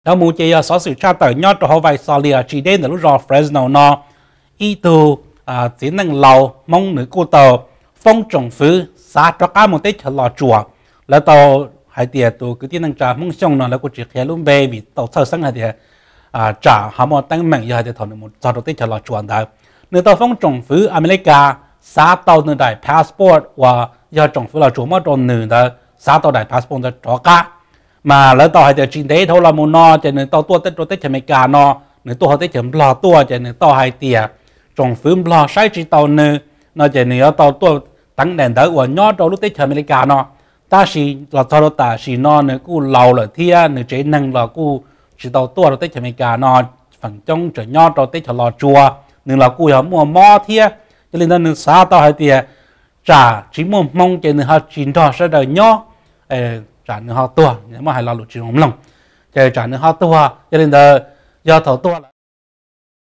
Dhau mus ces yog xov xwm tshaj tawm nyob rau hauv Visalia tsis deb ntawm lub zos Fresno no, ib tug txiv neej laus Hmoob nws kuj tau foob tsoom fwv xav rov qab mus teb chaws Los Tsuas. Lawv tau hais tias tus kwv tij neej tsa Hmoob Xyooj no, lawv kuj tsis qhia lub npe vim tau txhawj xeeb hais tias tsam ho muaj teeb meem yog hais tias thaum nws mus txog rau teb chaws Los Tsuas ntawd, nws tau foob tsoom fwv Amelikas xav tau nws daim passport uas yog tsoom fwv Los Tsuas muab rau nws ntawd, xav tau daim passport ntawd rov qab. Mas lawv tau hais tias tsis ntev dhau los mus no ces nws tau tuaj rau teb chaws Amelikas no, nws tuaj hauv teb chaws Nplog tuaj ces nws tau hais tias tsoom fwv Nplog saib tsis taus nws no ces nws yuav tau tuaj teev daim ntawv uas nyob rau lub teb chaws Amelikas no. Tab sis los txog rau tam sim no nws kuj laus lawm thiab nws tsev neeg los kuj tsis tau tuaj rau teb chaws Amelikas no, feem coob tseem nyob rau teb chaws Los Tsuas, nws los kuj yog muaj mob thiab. Yog li ntawd nws xav tau hais tias tsam tsis muaj hmoo ces nws ho tsis nrog sawv daws nyob, tsam nws ho tuag, muab hais lo lus tsis zoo mloog, ces tsam nws ho tuag. Yog li ntawd, yog thaum tuag lawm